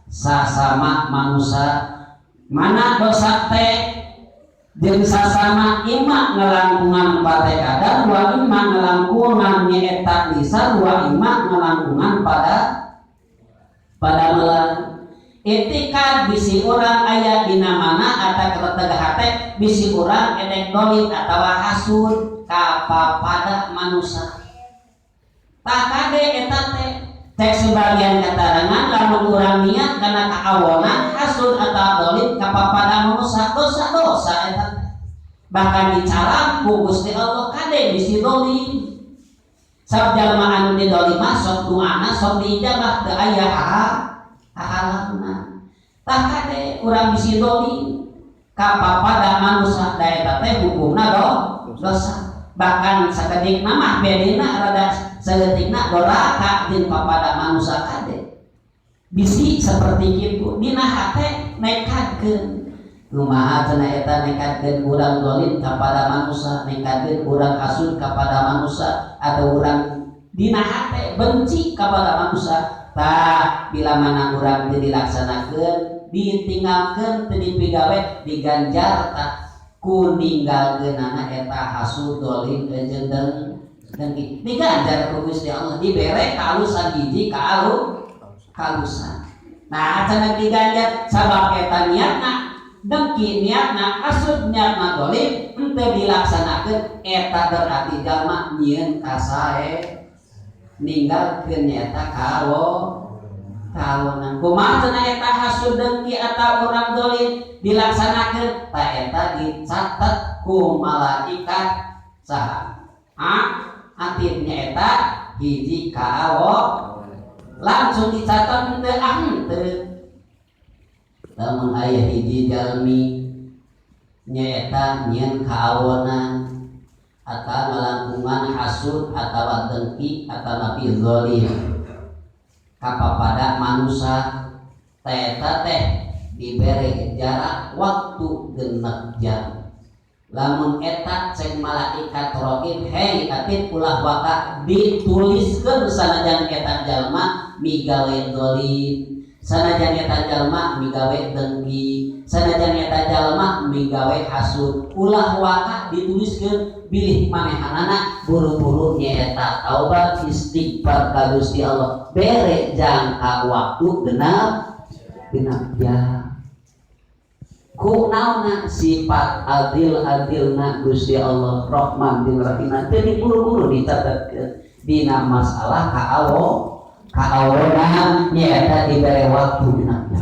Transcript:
Sasama manusia mana dosa teh jeung sasama, imma ngelangkungan patekadan wa imma ngelangkungan nyaeta lisan wa imma ngelangkungan pada padamelan. Itikad bisi urang aya dina mana atau kereteg hate bisi urang edek dolim atau hasud kapapada manusia. Tah, kade eta teh cek sebagian keterangan, lamun urang niat karena kaawonan, hasud atau dolim kapapada manusia, dosa-dosa eta teh bahkan dicaram ku Gusti Allah. Kade bisi dolim, sabab jalma anu didolim mah sok doana sok diijabah, teu aya hahalangna. Tah, kade urang bisi dolim kapapada manusia, da eta teh hukumna dosa, bahkan sakedik mah bedina rada saeutikna doraka jeung papada manusia. Kade bisi seperti itu dina hate nekadkeun, kumaha cenah eta nekadkeun urang dolim kepada manusia, nekadkeun urang hasud kepada manusia, atau urang dina hate benci kepada manusia. Tah, bila mana urang teu dilaksanakeun, ditinggalkeun, teu dipigawe, diganjar tah ku ninggalkeunana eta hasud, dolim jeung dengki. Diganjar ku Gusti Allah, dibere kaalusan, hiji kaalusan. Nah, cenah diganjar sabab eta niatna dengki, niatna hasud, niatna dolim henteu dilaksanakeun, eta berarti jalma nyieun kasae, ninggalkeun nyata kawonan. Kumaha cenah eta hasud, dengki atau urang dolim dilaksanakeun? Ta eta dicatat ku malaikat saha? Atid, nyaeta hiji kaawo. Langsung dicatat henteu? Ah, henteu. Lamun aya hiji jalmi nyaeta nyieun kaawonan atau ngalangkungan hasud atau dengki atau nabi zalim kapapada manusia, teta teh diberi jarak waktu 6 jam. Lamun eta cek malaikat rokib, "Hei atid, ulah waka dituliskeun sanajan eta jalma migawe zalim, sanajan eta jalma migawe dengki, sanajan eta jalma migawe hasud, ulah waka dituliskeun, bilih manehanana buru-buru nyaeta taubat istighfar ka Gusti Allah." Bere jangka waktu 6 jam. Ku naonna sifat adil adilna Gusti Allah, Rahman jeung Rahim, teu diburu-buru dicatatkeun dina masalah kaawonan, nyaeta dibere waktu 6 jam.